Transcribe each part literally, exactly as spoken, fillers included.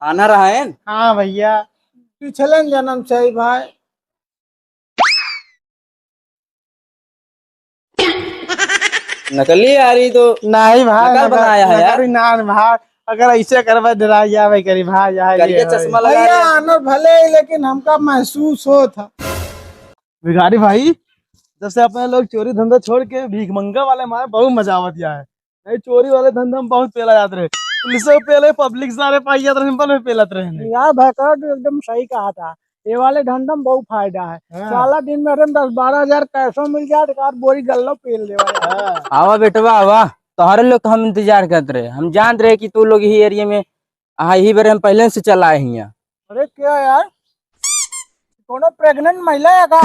आना रहा है? हाँ भैया, पिछलन जन्म से ही भाई। नकली यार, ई तो नहीं भाई, नकल नकल, बनाया है यार। नकली ना भाई, अगर ऐसे करबे डरा जाबे करी भाई, यार, करिया ये चश्मा भाई। लगा भैया, लिया। आनर भले ही, लेकिन हमका महसूस होत है। भिखारी भाई, जब से अपने लोग चोरी धंधा छोड़ के भीख मंगा वाले में आए, बहुत मजा आवत है। नहीं, चोरी वाले धंधा में बहुत पेला जात रहे। पुलिस से पेले, पब्लिक सारे पाई जात रहे, हम पे पेलत रहे। यार भैया, तू एकदम सही कहा था, ये वाले धंधा में बहुत फायदा है। हाँ। साला दिन में अगर दस बारह हजार कैशो मिल जाए तो यार बोरी गल्लो पेल देवा। हाँ। आवा बेटवा, आवा, तोहरे लोग का हम इंतजार करत रहे। हम जानत रहे कि तू लोग ही एरिया में, हाँ, यही बारे हम पहले से चला आए हियाँ। अरे क्या यार, कोनो प्रेग्नेंट महिला है का?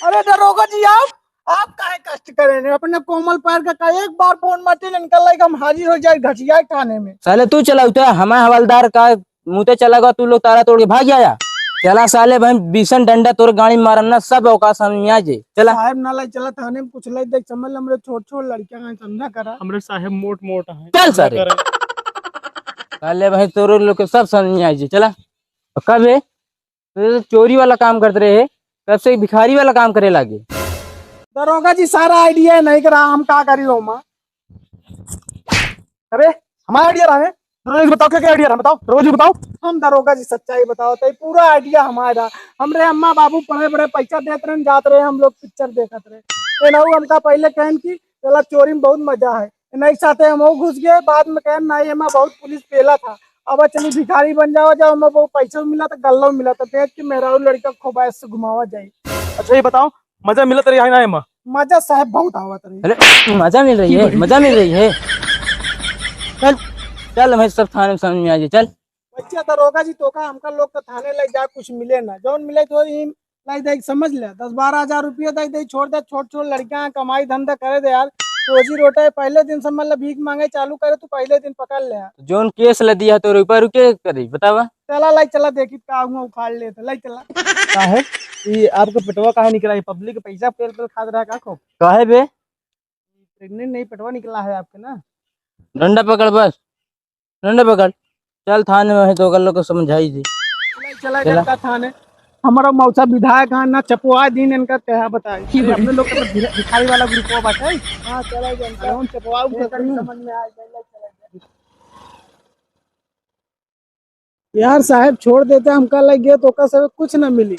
अरे दरोगा जी, आप आप काहे कष्ट करे रहे? अपने कोमल पैर का, का एक बार फोन मारते इनका लाइक हम हाजिर हो जाए घटिया थाने में। साले तू चलाऊ तो हमारे हवलदार का मुँह ते चला गवा, तू लोग ताला तोड़ के भाग जाया। चला साले भाई, बीसन डंडा तोर गाड़ी मारम ना, सब औकात समझ में आ जे। चला। साहब ना लाई चला थाने में कुछ लाई देख, समझ ले हमरे छोट छोट लड़कियां हैं, समझा करा। हमरे साहब मोट मोट हैं, चल समझा सारे। करा। साले भाई तोर लोग के सब समझ में आ जे। चला। और कब है? तो ये चोरी वाला काम करत रहे, कब से भिखारी वाला काम करे लागे? दरोगा जी, सारा आइडिया नहीं करा, हम का करी हो माँ? अरे, हमारा आइडिया रहा है। दरोगा जी बताओ, क्या, क्या आइडिया रहा, बताओ, दरोगा जी बताओ। हम दरोगा जी सच्चाई बताओ, तो ये पूरा आइडिया हमारा। हमरे अम्मा बाबू पढ़े बड़े पैसा देत रहे, जात रहे, हम लोग पिक्चर देखत रहे। ये नऊ हमका पहले कहन कि चला चोरी में बहुत मजा है, नहीं साथे हम घुस गए, बाद में कहन नहीं, एमा बहुत पुलिस पेला था, अब चली भिखारी बन जावा, जाओ, एमा बहुत पैसा मिला था, गल्लो मिला था, देख के मेहरारू लड़का खूब ऐश से घुमावा जाए। अच्छा ये बताओ, मजा मिलत रही है ना एमा? मजा साहब बहुत आवत रही। अरे, मजा मिल रही है, मजा मिल रही है। चल, चल, हमें सब थाने में समझ में आ जाए, चल। बच्चा दरोगा जी, तोका हमका लोग के थाने ले जा, कुछ मिले ना, जौन मिले तो ही लाई दे, समझ ले, दस बारह हजार रुपया दे दे, छोड़ दे, छोट छोट लड़कियां कमाई धंधा करे दे यार, रोजी रोटा है। पहले दिन से मतलब भीख मांगे चालू करे, तू पहले दिन पकड़ ले यार। जौन केस लदिया तो रुपया रुके करी, बतावा। चला लाई चला, देखी का हुआ उखाड़ ले तो लाई चला। काहे? ई आपका पेटवा काहे निकला है? पब्लिक के पैसा पेल पेल खात रहा का खूब? काहे बे? प्रेग्नेंट नहीं, पेटवा निकला है आपके ना। डंडा पकड़ बस। डंडा पकड़। चल थाने में है तो ओकर लोग को समझाई जी। चला चला। जाता थाने। हमारा मौसा विधायक है ना, चपवा दिन इनका क्या बताए। अरे अपने लोग के तो भिखारी वाला ग्रुपवा बाटे। हाँ, चला जाता। अरे हम चपवा अरे, उठा समझ में आ गया, चला जाता। यार साहब छोड़ देते, हमका लग गया तो ओकर सब कुछ ना मिली।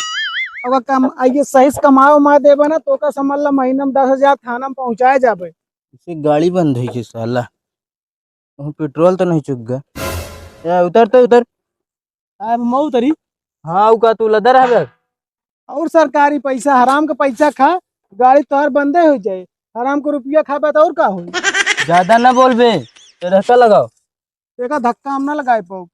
अब कम आइए सही से कमाओ मा देबे ना तो ओकर समझ ला महीना में दस हजार थाना में पहुँचाए जाबे। इसे गाड़ी बंद है कि साला, वहाँ पेट्रोल तो नहीं चुक गया। ए, उतर तो उतर। साहब हम उतरी। हाँ, उ का तू लदर है बे? और सरकारी पैसा, हराम का पैसा खा, गाड़ी तोहर बंदे हो जाए। हराम का रुपया खाबे तो और का हो? ज्यादा ना बोल बे, तो धक्का लगाओ। देखा धक्का हम ना लगाए पाओ,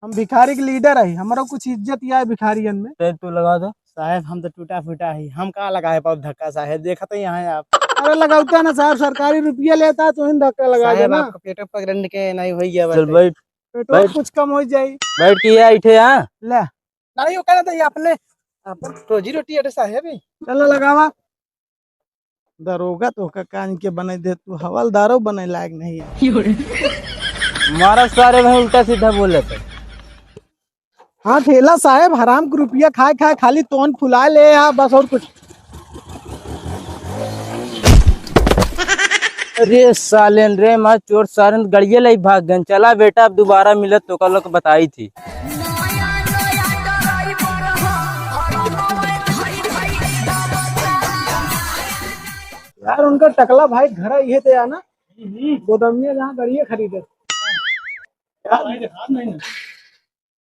हम भिखारी के लीडर है, हमारा कुछ इज्जत या है भिखारियन में। ते तू लगा दो। साहब हम तो टूटा फूटा है, हम का लगाए पाओ धक्का साहब, देखा तो यहाँ है आप। अरे लगावता ना साहब, सरकारी रुपया लेता तो इन धक्का लगा साहब, देना। आपका पेट पकड़ने के नहीं हो गया चल बस। बैठ। पेट्रोल बैठ। कुछ कम हो जाई। बैठ के ये इठे, हाँ। ले। नहीं, वो कहना था, ये अपने, अपन रोजी रोटी अटे साहेब ही। चलो लगावा। दरोगा तो का कान के बने दे, तू हवलदारो बने लायक नहीं है। मारा सारे में उल्टा सीधा बोले थे। हाँ, ठेला साहेब, हराम के रुपया खाए खाए खाली तोन फुला ले आ, बस और कुछ। अरे सालेन रे, मार चोर सारेन गड़िए लई भाग गन। चला बेटा, अब दोबारा मिलत तो का लोग बताई थी। यार, उनका टकला भाई घर इहे थे यार ना, गोदमिया जहाँ गड़िए खरीदे। यार,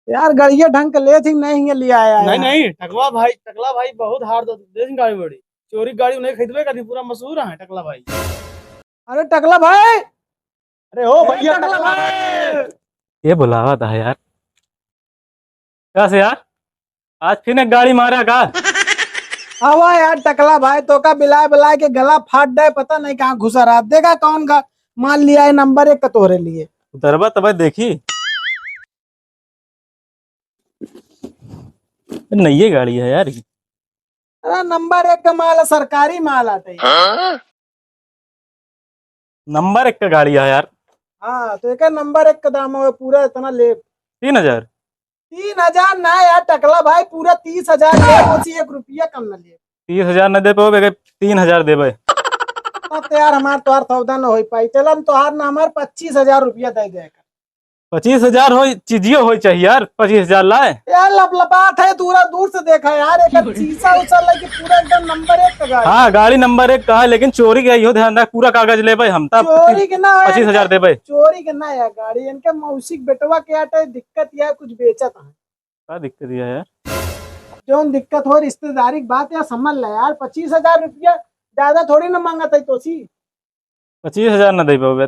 यार, गड़िया ढंग के ले थी, नहीं है लिया आया नहीं, यार। नहीं, टकला भाई, टकला भाई बहुत हार दे, दे दिन गाड़ी बड़ी। चोरी गाड़ी उन्हें खरीदबे कर दी, पूरा मशहूर है टकला भाई। अरे टकला भाई! अरे ओ ए, भैया, टकला टकला भाई! भाई! ये बुलावा था यार। क्या से यार? आज फिर एक गाड़ी मारा का? आवा यार टकला भाई, तो का बिलाए बिलाए के गला फाट दे, पता नहीं कहाँ घुसा रहा। देखा कौन का माल लिया है नंबर एक का तोहरे लिए। उतरबा तब देखी। नई गाड़ी है यार। अरे नंबर एक का माल है, सरकारी माल आटे। नंबर एक का गाड़ी है यार। हाँ, तो एक नंबर एक का दाम हो, पूरा इतना ले। तीन हजार? तीन हजार ना यार टकला भाई, पूरा तीस हजार ले, बस एक रुपया कम ना ले। तीस हजार ना दे पाओ, बेगे तीन हजार देबे। अब तो यार हमार तोहार सौदा न हो पाई, चल हम तोहार ना हमार पच्चीस हजार रुपया दे दे। पच्चीस हजार हो, चीजियो हो चाहिए यार, पच्चीस हजार लाए। यार लपलपात है, थोड़ा दूर से देखा यार, एक शीशा उसा लगे, पूरा एकदम नंबर एक का गाड़ी। हाँ, गाड़ी नंबर एक का है, लेकिन चोरी के इहो ध्यान रख, पूरा कागज लेबे हम, तब चोरी के ना है, पच्चीस हजार देबे। चोरी के ना है गाड़ी, इनके मौसी के बेटवा के आटे दिक्कत यह कुछ बेचत है। का दिक्कत यह है? जौन दिक्कत हो रिश्तेदारी की बात या समझ ले यार, पच्चीस हजार रुपया ज्यादा थोड़ी ना मांगत है तोसी। पच्चीस हजार ना दे पाओगे,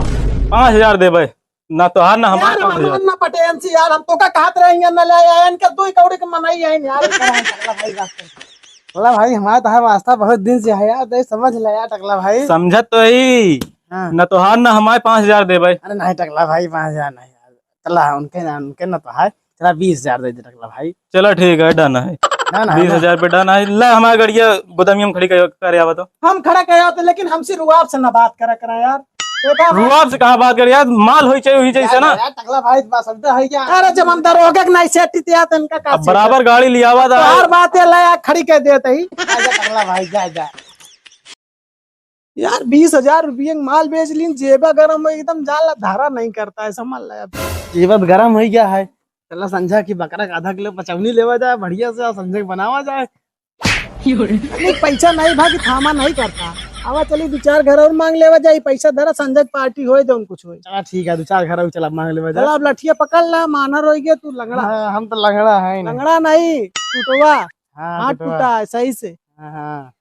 पाँच हजार देबे, ना तोहार ना हमार यार, पाँच हजार। हमार ना पटे इनसे यार, हम तो का कहत रहे हैं ना ले आए, इनका दो ही कौड़ी के मनाई है यार, टकला भाई बात कर। टकला भाई, हमारे तोहार वास्ता बहुत दिन से है यार, दे समझ ले यार टकला भाई। समझत तो ही, हाँ। ना तोहार ना हमार पाँच हजार देबे। अरे नहीं टकला भाई, पाँच हजार नहीं यार, चला उनके ना, उनके ना तोहार, चला बीस हजार दे दे टकला भाई। चला ठीक है, done है। Done है ना? बीस हजार पे done है। ला हमार गड़िया गोदामिया में खड़ी कर, करे आवा तो। हम खड़ा करे आते, लेकिन हमसे रुआब से ना बात करा करा यार। देखा भाई। रुआब से कहाँ बात करे यार, माल होई चाहिए, होई चाहिए यार, से ना। यार, टकला भाई, बात समझता है क्या? अरे जब हम दरोगा के नहीं सेट थे यार, तो इनका का अब सेट बराबर है? गाड़ी लियावा था। हर बात है, ला यार, खड़ी कर देते ही। जा, जा, टकला भाई, जा, जा। यार, बीस हजार रुपये के माल बेच लीन, जेबा गरम हो एकदम, जाला धारा नहीं करता है, समझ ले अब। जेबा गरम हो गया है, चला संझा की बकरा का आधा किलो पचौनी लेवा जाए, बढ़िया से संझा के बनावा जाए। नहीं, पैसा नहीं भा कि थामा नहीं करता। आवा चली दो चार घर और मांग लेवा जाए, पैसा धरा संझा की पार्टी होए, जौन कुछ होए। चला ठीक है, दो चार घर और चला मांग लेवा जाए। चला अब लठिया पकड़ ला, मानर हो गया तू लंगड़ा। हाँ, हम तो लंगड़ा है ना। लंगड़ा नहीं, टूटवा। हाँ, हाथ टूटवा। टूटा है सही से। हाँ, हाँ।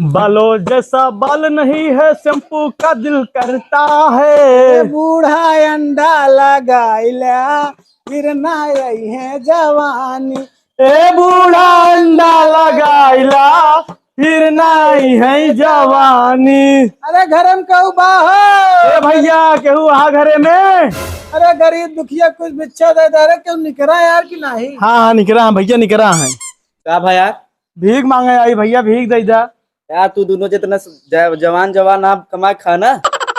बालों जैसा बाल नहीं है, शैम्पू का दिल करता है। ए बूढ़ा अंडा लगाइला, फिर ना आई है जवानी। ए बूढ़ा अंडा लगाइला, फिर ना आई है जवानी। अरे घरे में केहू बा हो? ए भैया, केहू आ घरे में? अरे गरीब दुखिया कुछ भिक्षा दे दे रे, केहू निकरा यार कि नहीं? हाँ, हाँ, निकरा है भैया, निकरा है। का भा यार? भीख मांगे आई भैया, भीख दे दा। यार, तू दोनों जितना स-, ज-, जवान, जवान आप कमा खा ना।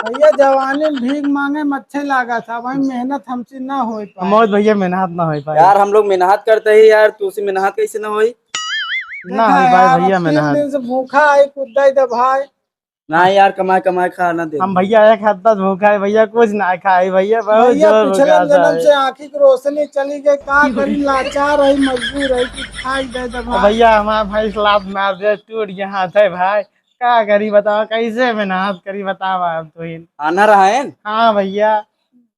भैया, जवानी में भीख मांगे में अच्छे लागा था भाई, मेहनत हमसे ना होई पाए। हम बहुत भैया मेहनत ना होई पाए। यार, हम लोग मेहनत करते ही यार, तू से मेहनत कैसे ना होई? ना देखा होई पाए यार, भैया, अब तीन मेहनत। दिन से भूखा है, कुछ दे दे भाई। ना यार, कमाए, कमाए खा ना दे। हम भैया एक हफ्ता से भूखा है भैया, कुछ ना खाए भैया, बहुत भैया, जोर पिछले भूखा जन्म है। से आँखी की रोशनी चली गई, का करी, लाचार है, मजबूर है, कुछ खाए दे दे भाई। भैया, हमारा भाई लात मार दे, टूट गया हाथ है भाई, का करी बतावा, कैसे मेहनत करी बतावा अब तो ही। आन्हर है? हाँ भैया।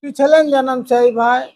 पिछले जन्म से ही भाई।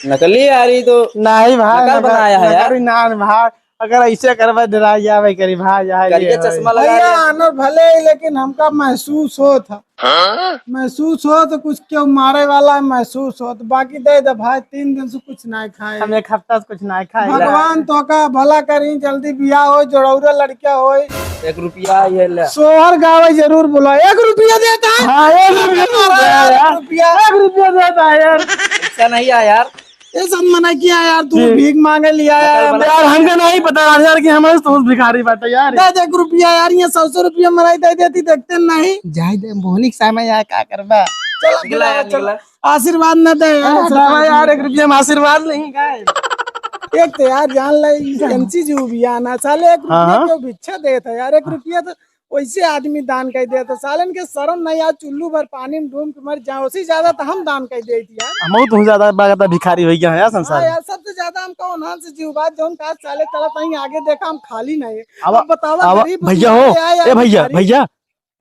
नकली यारी तो नहीं भाई, नकल नकल, बनाया है यार। नकली ना भाई, अगर ऐसे करबे डरा जावे करी भाई, यार, करिया ये चश्मा भाई। लगा भैया, लिया। आनर भले ही, लेकिन हमका महसूस होत है। हाँ? महसूस हो तो कुछ क्यों मारे वाला है, महसूस हो तो, बाकी दे दे भाई, तीन दिन से कुछ नहीं खाए। हम एक हफ्ता से कुछ नहीं खाए। भगवान तो का भला करी, जल्दी बियाह हो, जोड़ौरा लड़का हो। एक रुपया ये ले। सोहर गावे जरूर बोला, एक रुपया देता है। हाँ, एक रुपया देता है यार। एक रुपया। एक रुपया देता है यार। पैसा नहीं आया यार। ये सब मना किया यार, तू जी। भीख मांगे लिया यार। यार, हमका नहीं पता यार कि हमारे दोस्त भिखारी बाटे यार। दे दे एक रुपया यार, ये सौ सौ रुपया मनाई दे देती, देखते नहीं। जाए दे, मोहनी के समय यार, का करबा? चलो, निकला चलो, यार, चलो। निकला। आशीर्वाद न दे यार, हाँ, सब दवा यार, एक रुपया में आशीर्वाद नहीं का है? एक तो यार जान ले, ई एमसी जी भी आना, साले एक रुपया हाँ, हाँ। क्यों भिक्षा देता है यार? एक रुपया तो वैसे आदमी दान कर देता, सालन के शर्म नहीं यार, चुल्लू भर पानी में डूब के मर जाओ, उससे ज्यादा तो हम दान कर देती यार। हम तो ज्यादा बागता भिखारी हो गया है यार संसार हाँ में। यार, सबसे ज्यादा हमका उन्हान से जीव बात, जौन का साले चला कहीं आगे देखा हम खाली नहीं है। अब अब बतावा आवा, गरीब भैया हो, दुनिया में आया ए भैया, भिखारी। भैया,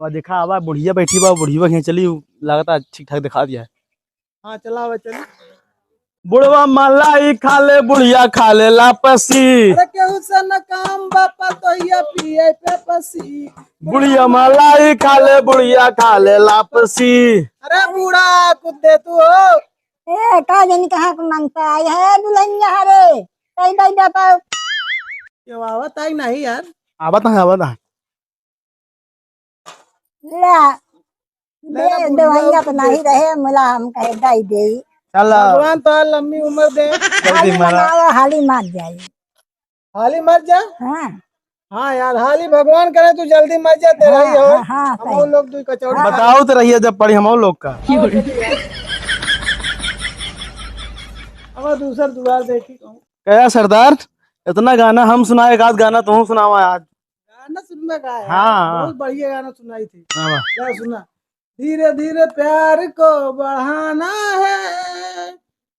और देखा आवा बुढ़िया बैठी बा, बुढ़िया के चली, लागता ठीक ठाक दिखा दिया है। हाँ, चलावे, चली। बुढ़वा मलाई खा ले, बुढ़िया खा ले लापसी। अरे केहू से न काम बा, पतोहिया पिए पे पसी। बुढ़िया मलाई खा ले, बुढ़िया खा ले लापसी। अरे बूढ़ा, कुछ दे तू हो। ए, का जानी कहाँ के मांगता आई है दुल्हनिया हरे। कहीं दे दे पाओ। क्यों आवत आई नहीं यार? आवत है, आवत है। ला, ले, दे, ले, बुढ़िया दवाइयाँ कुछ तो नहीं दे। रहे, मुला हम कहे दे दे। चलो। भगवान तो लंबी उम्र दे। जल्दी हाली मरा। मनावा, हाली मर जाए। हाली मर जा? हाँ। हाँ यार, हाली भगवान करे तू जल्दी मर जा, तेरा ही हो। हाँ, हाँ, हम सही। लोग दुई कचौड़ी हाँ। बताओ तो रहिए जब पड़ी हम लोग का। अब दूसर दुआर देखी कहूँ। कया सरदार, इतना गाना हम सुनाए, एक आध गाना तू सुनावा आज। गाना सुनबे का है? हाँ। बहुत बढ़िया गाना सुनाई थी। हाँ। क्या सुना? धीरे धीरे प्यार को बढ़ाना है,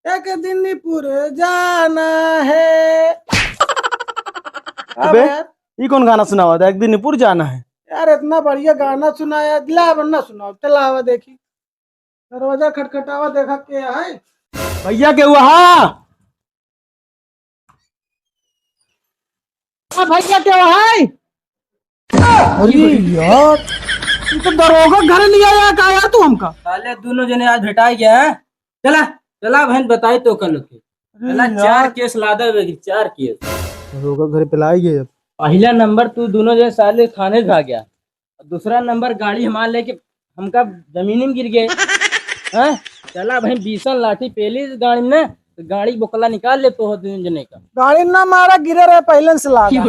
एक दिन निपुर जाना है। अब अबे, यार, ई कौन गाना सुनावा था? एक दिन निपुर जाना है। यार, इतना बढ़िया गाना सुनाया, लावा ना सुनाओ, चलावा देखी। दरवाजा खटखटावा, देखा के है। भैया के हुआ? हाँ भैया, के है? अरे यार, तू तो दरोगा घर नहीं आया का यार तू हमका? साले दोनों जने आज भेटाई गया है। चला, चला बहन, बताई तो कल के। अरे चला, यार। चार केस लादा बेगी, चार केस। दरोगा घर पे लाई गए। पहला नंबर तू दोनों जने साले थाने भाग गया, दूसरा नंबर गाड़ी हमार लेके हमका जमीन में गिर गए। हाँ? चला भाई, बीसन लाठी पेली गाड़ी में ना, तो गाड़ी बोकला निकाल ले तो हो दोनों जने का। गाड़ी ना मारा, गिरे रहे पहले से लागा।